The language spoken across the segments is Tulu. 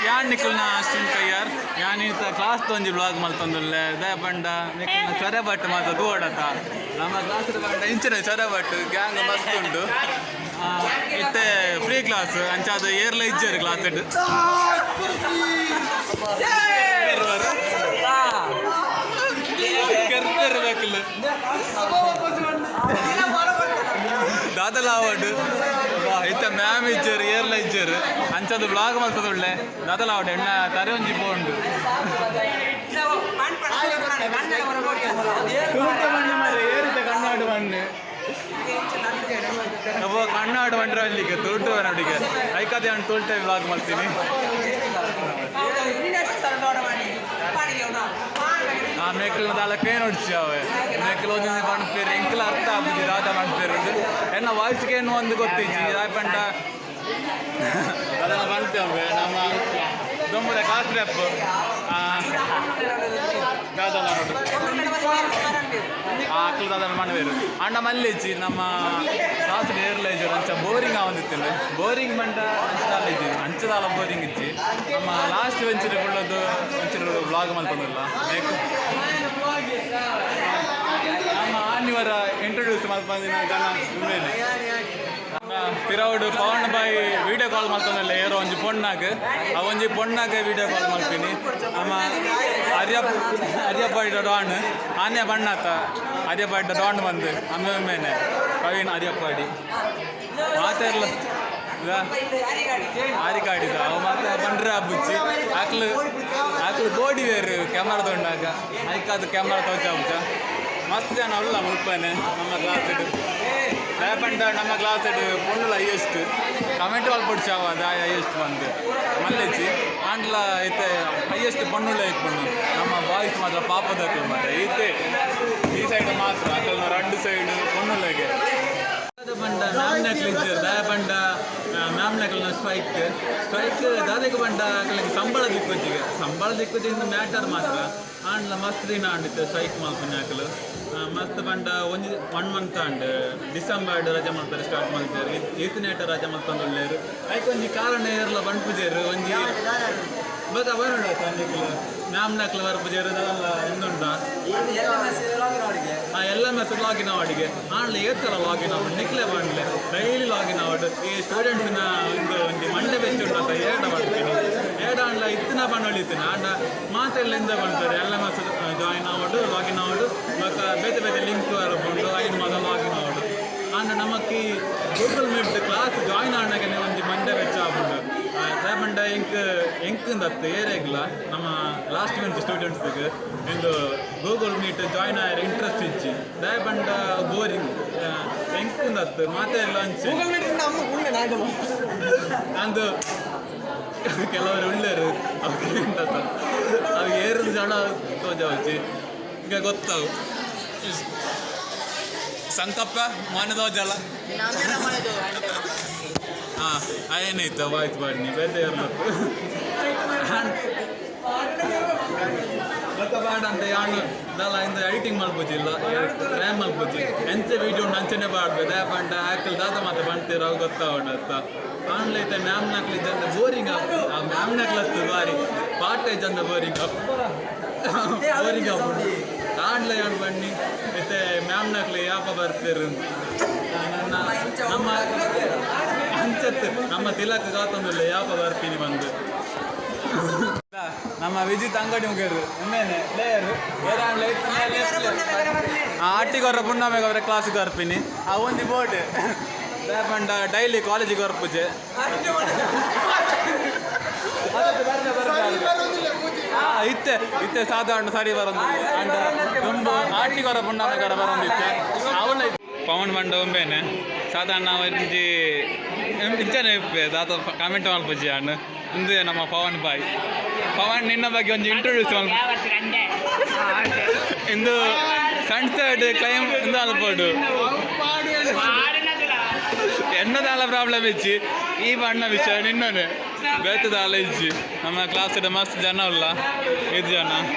ಯಾನ್ ನಿಕಲ್ನ ಅಶ್ವಿನ್ ಕಯ್ಯಾರ್. ಯಾನ್ ಇತ್ತ ಕ್ಲಾಸ್ ಒಂಜಿ ವ್ಲಾಗ್ ಮಲ್ತೊಂದುಲ್ಲೆ. ದಾಯೆ ಪಂಡ ನಿಕಲ್ನ ಚೊರೆ ಭಟ್ ಮಾತ ತೂವೊಡತ. ನಮ್ಮ ಕ್ಲಾಸ್ ಪಂಡ ಇಂಚಿನ ಚೊರೆ ಭಟ್ ಗ್ಯಾಂಗ್ ಮಸ್ತ್ ಉಂಡು. ಇತ್ತೆ ಫ್ರೀ ಕ್ಲಾಸ್, ಅಂಚಾದ್ ಏರ್ಲ ಇಜ್ಜೆರ್ ಕ್ಲಾಸ್. ಕೆರ್ಪೆರ್ ಬೇಕಲ್ ದಾದಲ ಆವಡ್. ಇತ್ತ ಮ್ಯಾಮ್ ಇಜ್ಜೆರ್, ಏರ್ಲ ಇಜ್ಜೆರ್, ಅಂಚಾದ್ ವ್ಲಾಗ್ ಮಲ್ತದುಳ್ಳೆ. ದಾದಲ ಆವಡ್, ಎಣ್ಣ ತರೆ ಒಂಜಿ ಪೋಂಡು. ತೂಟ ಮಣ್ಣು ಮಾರ್ರೆ, ಏರಿತ ಕಣ್ಣಾಡು ಮಣ್ಣು ಅಬ್ಬ ಕಣ್ಣಾಡು ಮಂಡ್ರ ಅಲ್ಲಿಗೆ ತೂಟು ನೋಡಿಗೆ ಐಕಾದೆ. ಅವ್ನು ತೋಲ್ಟೆ ವ್ಲಾಗ್ ಮಾಡ್ತೀನಿ. ಆ ಮೇಕಲ್ನ ದಾಲ ನೋಡ್ಸಿ ಅವೆ ಮೇಕಲ್ ಒಂಜಿ ಪನ್ಪೇರು, ಎಂಕಲ ಅರ್ಥ ಆಪುಜಿ ದಾದ ಪನ್ಪೇರು. ಎನ್ನ ವಾಯ್ಸ್ಗೆ ಏನು ಒಂದು ಗೊತ್ತಿಜ್ಜಿ. ದಾಯೆ ಪಂಡ ಅದನ್ನ ಪನ್ಪೆ. ನಮ್ಮ ದೊಂಬುದ ಕ್ಲಾಸ್ ರೆಪ್ ದಾದಲ್ಲ ನೋಡು. ಅಕ್ಲು ದಾದನ ಮಣವೇರು ಅಣ್ಣ ಮಲ್ಲೆಜ್ಜಿ. ನಮ್ಮ ಕ್ಲಾಸ್ ಏರ್ಲ ಇಜ್ಜಿ, ಅಂಚ ಬೋರಿಂಗ್ ಆವೊಂದಿತ್ತಿಂಡು. ಬೋರಿಂಗ್ ಪಂಡ ಅಂಚದಾಲ ಇಜ್ಜಿ, ಅಂಚದಾಲ ಬೋರಿಂಗ್ ಇಜ್ಜಿ. ನಮ್ಮ ಲಾಸ್ಟ್ ಬೆಂಚಿಡ್ ಕುಳ್ಳೊಂದು ಒಂಚೂರು ವ್ಲಾಗ್ ಮಲ್ತೊಂದುಲ್ಲ. ಮೇಕ್ ನಮ್ಮ ಆನಿವರ ಇಂಟ್ರೊಡ್ಯೂಸ್ ಮಲ್ಪಂದಿನ ಜನ ಉಂಬೇನೆ. ಪಿರವುಡು ಪವನ್ ಬಾಯಿ ವಿಡಿಯೋ ಕಾಲ್ ಮಲ್ತೊಂದುಲ್ಲೆ ಏರೋ ಒಂಜಿ ಪೊಣ್ಣಾಗ್. ಆ ಒಂಜಿ ಪೊಣ್ಣಾಗ ವಿಡಿಯೋ ಕಾಲ್ ಮಲ್ಪಿನಿ. ನಮ್ಮ ಅರ್ಯಪ್ ಅರ್ಯಪ್ಪಾಡಿದ ಡಾನ್ ಆನ್ಯ ಬಣ್ಣಾತ. ಅರ್ಯಪಾಡಿದ ಡಾನ್ ಬಂದು ಅಮ್ಮೆ ಪ್ರವೀಣ್ ಅರ್ಯಪ್ಪಾಡಿ ಮಾತೆರ್ಲ ಆರಿಕಾಡಿದ ಅವು ಮಾತ ಬಂಡ್ರೆ ಆಪುಜಿ. ಆಕ್ಲು ಆಕ್ಲು ಬೋಡಿ ವೇರು ಕ್ಯಾಮರಾ ತೊಂಡಾಗ ಐಕಾದ ಕ್ಯಾಮರಾ ತೋಜಾಪುಜ. ಮಸ್ತ್ ಜನ ಉಲ್ಲ ಮುಲ್ಪನೆ ನಮ್ಮ ಕ್ಲಾಸ್. ಪಂಡ ನಮ್ಮ ಕ್ಲಾಸ್ ಪೊಣ್ಣುಲ ಹೈಯೆಸ್ಟ್. ಕಮೆಂಟ್ ಮಲ್ಪೊಡ್ಚಿ ಅವ ದಾಯ ಹೈಯೆಸ್ಟ್ ಬಂದು ಮಲ್ಲೆಚ್ಚಿ. ಆಂಡ್ಲ ಇತ್ತೆ ಹೈಯೆಸ್ಟ್ ಪೊಣ್ಣುಲ ಇಪ್ಪುಂಡು. ನಮ್ಮ ಬಾಯ್ಸ್ ಮಾತ್ರ ಪಾಪದಕ್ಲು ಮಾತ್ರ. ಈತೆ ಈ ಸೈಡ್ ಮಾತ್ರ ಅಕಲ್ನ ರಡ್ಡು ಸೈಡ್ ಪೊಣ್ಣುಲೆಗೆ. ಪಂಡ ಮ್ಯಾಮ್ ನಕ್ಲು ಇಜ್ಜೆರ್. ದಾಯ ಪಂಡ ಮ್ಯಾಮ್ ನಕಲ್ನ ಸ್ಟ್ರೈಕ್ ಸ್ಟ್ರೈಕ್. ದಾದೆಗ್ ಪಂಡ ಅಕಲೆಗ್ ಸಂಬಳ ದಿಕ್ಕುಜಿಗೆ. ಸಂಬಳ ದಿಕ್ಕುಜಿ ಮ್ಯಾಟರ್ ಮಾತ್ರ. ಆಂಡ್ಲ ಮಸ್ತ್ ದಿನ ಆಂಡಿತ್ತು ಸ್ಟ್ರೈಕ್ ಮಲ್ಪುನ ಅಕಲು. ಮಸ್ತ್ ಪಂಡ ಒಂಜಿ ಒನ್ ಮಂತ್ ಆಂಡ್. ಡಿಸೆಂಬರ್ ರಜೆ ಮಲ್ಪೆರೆ ಸ್ಟಾರ್ಟ್ ಮಲ್ತೆರ್. ಈತನೇಟ ರಜೆ ಮಲ್ತೊಂದುಲ್ಲೆರ್. ಐಕ್ ಒಂಜಿ ಕಾರಣ ಏರ್ಲ ಪನ್ಪುಜೆರ್. ಒಂಜಿ ಬೊಕ ಬರೋಡು ನಿಕುಲು ಮ್ಯಾಮ್ ನಕ್ಲು ಬರ್ಪುಜೆರ್ ದಾಲ ಉಂದುಂಡ. ಆ ಎಲ್ ಎಮ್ ಎಸ್ ಲಾಗಿನ್ ಆವಡಿಗೆ. ಆಂಡ್ಲ ಏತರ ಲಾಗಿನ್ ಆವಡ್ ನಿಕ್ಲೆ ಪಂಡ್ಲೆ. ಡೈಲಿ ಲಾಗಿನ್ ಆವಡ್. ಈ ಸ್ಟೂಡೆಂಟ್ಸ್ನ ಒಂದು ಒಂಜಿ ಮಂಡೆ ಬೆಚ್ಚ ಉಂಡು ಅಂತ ಏಡ ಪನ್ಪಿನಿ. ಏಡ ಆಂಡ್ಲ ಇತ್ತಿನ ಪಂಡೊಳಿ ಇತ್ತಿನ ಆಂಡ ಮಾತೆಲ್ಲ ಇಂದ ಪನ್ಪೆರ್. ಎಲ್ ಎಮ್ ಎಸ್ ಜಾಯಿನ್ ಆವಡು, ಲಾಗಿನ್ ಆವಡು, ಬೊಕ ಬೇತೆ ಬೇತೆ ಲಿಂಕ್ ಬರ್ಪುಂಡು, ಐನ್ ಮಾತ ಲಾಗಿನ್ ಆವಡು. ಆಂಡ ನಮಕ್ ಈ ಗೂಗಲ್ ಮೀಟ್ ಕ್ಲಾಸ್ ಜಾಯಿನ್ ಆನಗನೆ ಒಂಜಿ ಮಂಡೆ ಬೆಚ್ಚ ಆಪುಂಡು. ದಾಯೆ ಪಂಡ ಎಂಕ್ ಎಂಕ್ ದತ್ತು ಏರೆಗ್ಲ ನಮ್ಮ ಲಾಸ್ಟ್ ಬೆಂಚ್ ಸ್ಟೂಡೆಂಟ್ಸ್ಗೆ ಇಂದು ಗೂಗಲ್ ಮೀಟ್ ಜಾಯಿನ್ ಆಯರೆ ಇಂಟ್ರೆಸ್ಟ್ ಇಜ್ಜಿ. ದಾಯೆ ಪಂಡ ಬೋರಿಂಗ್. ಎಂಕ್ ದತ್ತು ಮಾತೆರ್ಲ ಅಂಚೆ. ಗೂಗಲ್ ಮೀಟ್ ನಮ್ಮ ಉಂಡೆ ನಾಯ್ಡು. ಅಂದು ಕೆಲವರು ಉಳ್ಳೇರು. ಅವ್ರಿಗೆ ಅವು ಏರು ಜನ ತೋಜಾವಚ್ಚಿ ಈಗ ಗೊತ್ತಾವು. ಸಂಕಪ್ಪ ಮಾನದೋಜಲ. ಹಾಂ, ಏನಾಯ್ತು ವಾಯ್ಸ್ ಬಾಡ್ನಿ ಬೇತೆ ಇರ್ಲತ್ತು ಬೊಕ್ಕ ಬಾಡ ಅಂತ. ಯಾನು ದಾಲ ಇಂದ ಎಡಿಟಿಂಗ್ ಮಲ್ಪುಜಿಲ್ಲ, ಟ್ರೈ ಮಲ್ಪುಜಿ. ಎಂಚ ವೀಡಿಯೋ ಉಂಡು ಅಂಚನೆ ಪಾಡ್ಬೆ. ದಾಯೆ ಪಂಡ ಆಕಲ್ ದಾದ ಮಾತ ಪಂತೀರ ಅವು ಗೊತ್ತಾವಣ ಅತ್ತ. ಆನ್ಲೈನ್ ಐತೆ ಮ್ಯಾಮ್ ನಕ್ಲು ಇದ್ದಂತ ಬೋರಿಂಗ್. ಆ ಮ್ಯಾಮ್ ನಕ್ಲತ್ತು ಬಾರಿ ಪಾಠ ಇದ್ದಂತ ಬೋರಿಂಗ್ ಬೋರಿಂಗ್ ಆಪುಂಡು. ಆಂಡ್ಲ ಯಾನ್ ಬನ್ನಿ ಇತ್ತೆ ಮ್ಯಾಮ್ ನಕ್ಲು ಯಾಪ ಬರ್ತೀರು ನನ್ನ ನಮ್ಮ ಅಂಚತ್ತು. ನಮ್ಮ ತಿಲಕ್ ಕಾತೊಂದುಲ್ಲ ಯಾಪ ಬರ್ತೀನಿ ಬಂದು. ನಮ್ಮ ವಿಜಿತ್ ಅಂಗಡಿ ಮುಗೇರು ಎಮ್ಮೇನೆ ಪ್ಲೇಯರ್. ಆಟಿಗೊರ ಪುಣ್ಣಮೆಗೆ ಅವರ ಕ್ಲಾಸಿಗೆ ಬರ್ಪಿನಿ. ಆ ಒಂಜಿ ಬೋರ್ಡ್ ಪಂಡ ಡೈಲಿ ಕಾಲೇಜಿಗೆ ಬರ್ಪುಜೆ. ಇತ್ತೆ ಇತ್ತೆ ಸಾಧಾರಣ ಸರಿ ಬರೋದು ಅಂಡ ದುಂಬು ಆಟಿಗೊರ ಪುಣ್ಣಮೆಗರ ಬರೋದಿತ್ತೆ ಅವಳ. ಪವನ್ ಬಂಡ ಒಂಬೇನೆ. ಸಾಧಾರಣ ಒಂಜಿ ಇಂಚನೆ ಇಪ್ಪೆ ದಾತ ಕಾಮೆಂಟ್ ಮಲ್ಪುಜಿ ಅಣ್ಣ. ಇಂದು ನಮ್ಮ ಪವನ್ ಬಾಯ್. ಪವನ್, ನಿನ್ನ ಬಗ್ಗೆ ಒಂಜಿ ಇಂಟ್ರೊಡ್ಯೂಸ್ ಮಲ್ಪ. ಇಂದು ಸಣ್ಣ ಕ್ಲೈಮ್ ಇಂದು ಅಲ್ಪೋಡು. ಎಣ್ಣದಾಲ ಪ್ರಾಬ್ಲಮ್ ಇಜ್ಜಿ. ಈ ಬಣ್ಣ ವಿಷಯ ನಿನ್ನನೆ ಬೇತದಾಲ ಇಜ್ಜಿ. ನಮ್ಮ ಕ್ಲಾಸ್ ಮಸ್ತ್ ಜನ ಉಲ್ಲ. ಐದು ಜನ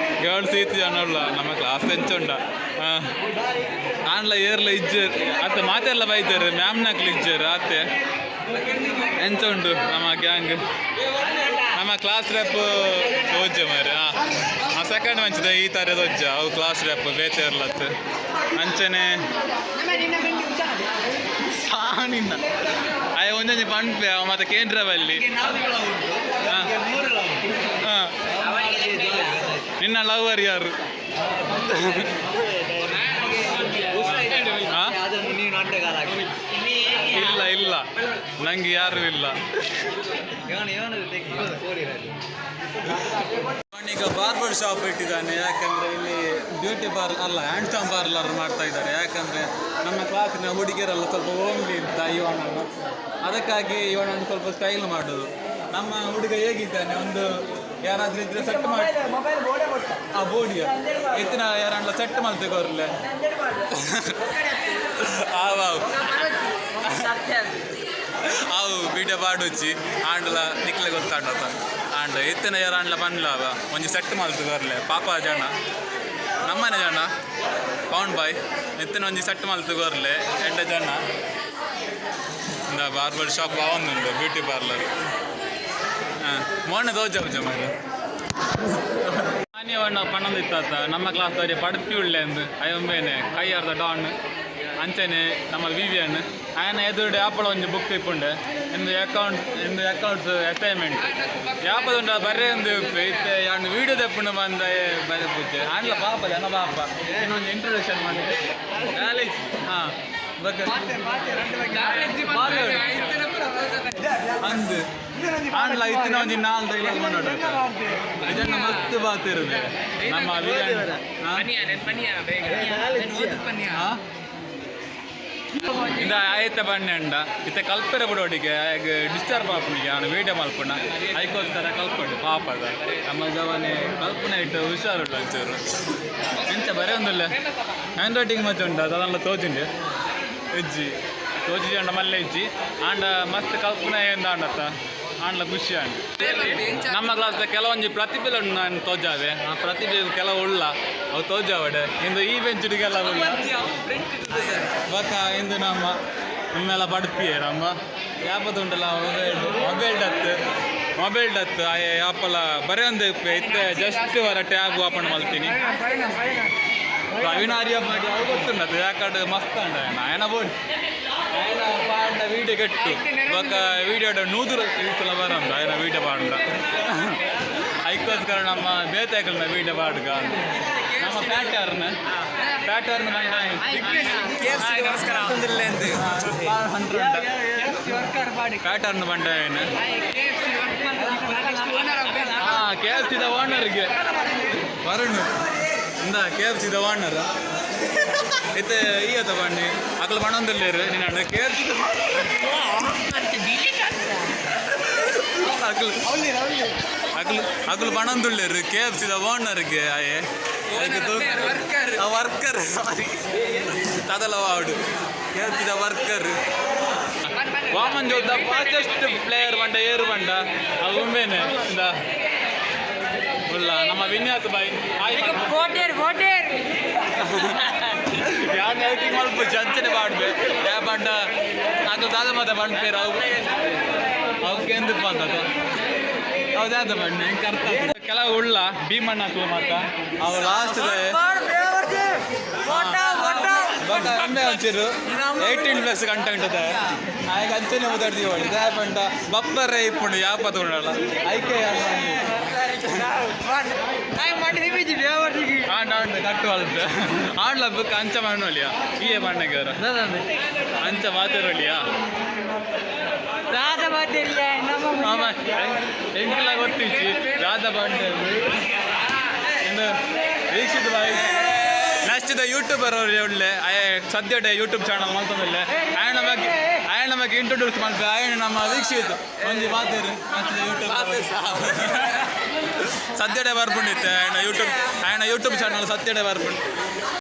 ಗರ್ಲ್ಸ್, ಈತ್ ಜನ ಉಲ್ಲ. ನಮ್ಮ ಕ್ಲಾಸ್ ಎಂಚ ಉಂಡ. ಆನ್ಲ ಏರ್ಲ ಇಜ್ಜೆರ್ ಅತ್ತ ಮಾತೆಲ್ಲ ಬೈತಾರೆ. ಮ್ಯಾಮ್ ನಕ್ಲು ಇಜ್ಜೆರ್ ಆತೆ. ಎಂಚ ಉಂಡು ನಮ್ಮ ಗ್ಯಾಂಗ್? ನಮ್ಮ ಕ್ಲಾಸ್ ರೆಪ್ ತೋಜ ಮಾರೆ. ಆ ಸೆಕೆಂಡ್ ಬೆಂಚ್ದ ಈ ತರ ತೋಜ ಅವು ಕ್ಲಾಸ್ ರೆಪ್ ಬೇತೆ ಇರ್ಲತ್ತು. ಅಂಚನೆ ಸಾನಿನ್ನ ಅಯ್ಯ ಒಂಜೊಂಜಿ ಪನ್ಪೆ ಅವ ಮತ್ತೆ ಕೇಂದ್ರ ಬಲ್ಲಿ. ಹಾ ಹಾ, ನಿನ್ನ ಲವರ್ ಯಾರು? ಹಾ? ಇಲ್ಲ ಇಲ್ಲ, ನಂಗೆ ಯಾರು ಇಲ್ಲ. ಈಗ ಬಾರ್ಬರ್ ಶಾಪ್ ಇಟ್ಟಿದ್ದಾನೆ. ಯಾಕಂದ್ರೆ ಇಲ್ಲಿ ಬ್ಯೂಟಿ ಪಾರ್ಲರ್ ಅಲ್ಲ, ಹ್ಯಾಂಡ್ಸಮ್ ಪಾರ್ಲರ್ ಮಾಡ್ತಾ ಇದ್ದಾರೆ. ಯಾಕಂದ್ರೆ ನಮ್ಮ ಕ್ಲಾಸಿನ ಹುಡುಗಿಯರೆಲ್ಲ ಸ್ವಲ್ಪ ಓಮ್ಲಿ ಅಂತ ಇವನನ್ನು, ಅದಕ್ಕಾಗಿ ಇವನನ್ನು ಸ್ವಲ್ಪ ಸ್ಟೈಲ್ ಮಾಡೋದು. ನಮ್ಮ ಹುಡುಗ ಹೇಗಿದ್ದಾನೆ? ಒಂದು ಯಾರಾದ್ರೂ ಇದ್ರೆ ಸೆಟ್ ಮಾಡಿ. ಆ ಬೋಡಿಯ ಎತ್ತಿನ ಯಾರನ್ನ ಸೆಟ್ ಮಾಡ್ತಿಗೋರ್ಲೆ. ಆವ್ ಆವ್ ಅವು ಬೀಟ ಪಾಡುಚ್ಚಿ ಆಂಡಲ ನಿಕ್ಲೆ ಗೊತ್ತಾಂಡತ. ಆಂಡ ಎತ್ತಿನ ಯಾರಾಂಡ್ಲ ಪನ್ಲಾವ, ಒಂಜಿ ಸೆಟ್ ಮಲ್ತು ಬರ್ಲೆ. ಪಾಪ ಜನ, ನಮ್ಮನೆ ಜನ ಪೌಂಡ್ ಬಾಯ್ ಎತ್ತಿನ ಒಂಜಿ ಸೆಟ್ ಮಲ್ತು ಬರ್ಲೆ ಎಡ್ಡ ಜನ. ಇಂದ ಬಾರ್ಬರ್ ಶಾಪ್ ಆವೊಂದುಂಡು, ಬ್ಯೂಟಿ ಪಾರ್ಲರ್. ಹಾಂ, ಮೋನೆ ದೋಜ ಮಾರ್ರೆ. ಮಾನ್ಯವಣ್ಣ ಪಣ್ಣೊಂದಿತ್ತಾತ ನಮ್ಮ ಕ್ಲಾಸ್ ದವರಿಗೆ ಪಡುಪಿ ಉಳ್ಳೆ ಅಂದು. ಅಯ್ಯೊಂಬೇನೆ ಕೈಯಾರ್ದ ಡಾನ್. ಅಂಚನೆ ನಮ್ಮ ವಿವಿಯನ್ ಆಯನ ಎದುರುಡೆ ಆಪಳ ಒಂಜಿ ಬುಕ್ ಇಪ್ಪುಂಡೆ ಎಂದು ಅಕೌಂಟ್ ಎಂದು ಅಕೌಂಟ್ಸ್ ಅಸೈನ್ಮೆಂಟ್ ಯಾಪದುಂಡ ಬರೇ ಒಂದು ಇತ್ತೆ ಯಾನ್ ವೀಡಿಯೋ ದೆಪ್ಪುಂಡು ಬಂದ ಬರೆ ಪೂಜೆ ಆಂಡ್ಲ. ಪಾಪ ಜನ ಪಾಪ. ಇನ್ನೊಂದು ಇಂಟ್ರೊಡಕ್ಷನ್ ಮಾಡಿ. ಹಾಂ, ಬೊಕ್ಕ ಅಂದ್ ಆಂಡ್ಲ ಇತ್ತಿನ ಒಂಜಿ ನಾಲ್ ಡೈಲಾಗ್ ಮಾಡೋಡು. ಇದನ್ನ ಮಸ್ತ್ ಬಾತಿರುವೆ ನಮ್ಮ ವಿವಿಯನ್. ಹಾ? ಹಾ? ಇಂದ ಆಯ್ತ ಬಣ್ಣೆ ಅಂಡ ಇತ್ತೆ ಕಲ್ಪೆರೆ ಬಿಡೋಡಿಗೆ ಡಿಸ್ಟರ್ಬ್ ಆಪುನಿಗೆ. ನಾನು ವೀಡಿಯೋ ಮಲ್ಪುಣ, ಐಕೋಸ್ಕರ ಕಲ್ಪಡು ಪಾಪದ. ನಮ್ಮ ಜವನೆ ಕಲ್ಪನೆ ಇಟ್ಟು ಹುಷಾರುಳ್ಳ ಒಂಚೂರು. ಎಂಚ ಬರೇ ಒಂದಿಲ್ಲ, ಹ್ಯಾಂಡ್ ರೈಟಿಂಗ್ ಮತ್ತೆ ಉಂಟು, ಅದೆಲ್ಲ ತೋಜಿಂಡೆ ಇಜ್ಜಿ ತೋಜಿ ಉಂಡ ಮಲ್ಲೆ ಇಜ್ಜಿ. ಆಂಡ ಮಸ್ತ್ ಕಲ್ಪನೆ ಎಂದ ಆಂಡತ್ತ ಆಂಡ್ಲ ಖುಷಿ ಆಂಡ್. ನಮ್ಮ ಕ್ಲಾಸ್ ಕೆಲವೊಂಜಿ ಪ್ರತಿಭೆ ಉಂಡು, ನಾನು ತೋಜಾವೆ. ಆ ಪ್ರತಿಭೆ ಕೆಲವು ಉಳ್ಳ, ಅವು ತೋಜಾವಡೆ. ಇಂದು ಈ ಬೆಂಚಿಡಿಗೆಲ್ಲ ಉಳ್ಳ. ಬೊಕ್ಕ ಇಂದು ನಮ್ಮ ನಿಮ್ಮೆಲ್ಲ ಪಡ್ಪಿಯೆ. ನಮ್ಮ ಯಾಪದುಂಟಲ್ಲ mobile mobile doth mobile doth ಆಯೆ ಯಾಪಲ ಬರೇ ಒಂದು ಇತ್ತೆ ಜಸ್ಟ್ ವರ ಟ್ಯಾಬ್ ಓಪನ್ ಮಲ್ತೀನಿ. ಪ್ರವೀಣ್ ಆರ್ಯ ಮಾಡಿ ಅವು ಗೊತ್ತುಂಟು. ಯಾಕಂದ್ರೆ ಮಸ್ತ್ ಅಂಡ ಆಯನ ಬೋಡಿ ಆಯನ ಪಾಂಡ ವೀಡಿಯೋ ಕೆಟ್ಟು. ಬೊಕ್ಕ ವೀಡಿಯೋ ನೂದು ಸಲ ಬರಂದು ಆಯನ ವೀಡಿಯೋ ಪಾಂಡ. ಐಕೋಸ್ಕರ ನಮ್ಮ ಬೇತಾಕಲ್ನ ವೀಡಿಯೋ ಪಾಡ್ಗ. ನಮ್ಮ ಪ್ಯಾಟರ್ನ್ ಪ್ಯಾಟರ್ನ್. ನಮಸ್ಕಾರ. ಪ್ಯಾಟರ್ನ್ ಬಂಡ ಏನು? ಹಾ, ಕೆಎಫ್ಸಿದ ಓನರ್ಗೆ ವರುಣ್. ಇಂದ ಕೆಎಫ್ಸಿದ ಓನರ್ ಇತ್ತೆ ಈಯತ ಬಣ್ಣಿ ಅಕಲ್ ಬಣ್ಣೊಂದಿಲ್ಲೇರು ನಿನ್ನ ಕೆಎಫ್ಸಿ ಅಕಲ್ ಅಕಲ್ ಅಕಲ್ ಬಣ್ಣೊಂದುಳ್ಳೇರು. ಕೆಎಫ್ಸಿದ ಓನರ್ಗೆ ಆಯೆ ವರ್ಕರ್, ಸಾರಿ, ತದಲ ವಾಡು ಕೆಎಫ್ಸಿದ ವರ್ಕರ್. ವಾಮನ್ ಜೋದ ಫಾಸ್ಟೆಸ್ಟ್ ಪ್ಲೇಯರ್ ಬಂಡ ಏರು ಬಂಡ ಅದು ಉಂಬೇನೆ. ಇಂದ ಉಲ್ಲ ನಮ್ಮ ವಿನ್ಯಾಸ ಬಾಯ್. Voter voter. ಯಾನ್ ಎಡಿಟಿಂಗ್ ಮಲ್ಪ ಅಂಚನೆ ಪಾಡ್ಬೆ. ಯಾ ಬಂಡ ಅದು ದಾದ ಮಾತ ಪನ್ಪೇರು ಅವು ಅವು ಕೇಂದ್ರ ಬಂದದ ಹೌದಾದ ಬಣ್ಣ ಹೆಂಗ್ ಅರ್ಥ. ಕೆಲವು ಉಳ್ಳ ಭೀಮಣ್ಣ ಹಾಕುವ ಮಾತ ಅವು ಲಾಸ್ಟ್ ಬೊಕ್ಕ ಒಂಚೂರು 18+ ಕಂಟೆಂಟ್ ಅದ ಆಯ್ಕೆ ಅಂಚನೆ ಮಾತಾಡ್ತೀವಿ. ದಾಯ ಪಂಡ ಬಪ್ಪರೆ ಇಪ್ಪುಂಡು ಯಾಪ ತಗೊಂಡಲ್ಲ ಐಕೆ. ಆಂಡ ಆಂಡ ಕಟ್ಟು ಅಲ್ಪ ಆಂಡ್ಲ ಬುಕ್ ಅಂಚ ಮಣ್ಣೊಲಿಯ ಈಯೆ ಬಣ್ಣಗೆ ಅಂಚ ಮಾತಾಡೋಲಿಯ. ಮಾಮ ಎಂಕಲ ಗೊತ್ತಿಚ್ಚಿ ರಾಧಾ ಬಂಡೆ ಇಂದು ವೀಕ್ಷಿತ ಬಾಯ್. ನೆಕ್ಸ್ಟ್ the YouTuber ಅವರು ಒಳ್ಳೆ ಸದ್ಯಡೆ ಯೂಟ್ಯೂಬ್ ಚಾನಲ್ ಮಲ್ತೊಂದಿಲ್ಲ. ಆಯನ ಬಗ್ಗೆ ಇಂಟ್ರೊಡ್ಯೂಸ್ ಮಲ್ಪೆ. ಆಯನ ನಮ್ಮ ವೀಕ್ಷಿತ್ ಒಂಜಿ ಮಾತೇರು. ನೆಕ್ಸ್ಟ್ ಯೂಟ್ಯೂಬ್ ಸದ್ಯಡೆ ಬರ್ಪುಂಡಿತ್ತೆ ಆಯನ ಯೂಟ್ಯೂಬ್ ಚಾನಲ್ ಸದ್ಯಡೆ ಬರ್ಪುಂಡು.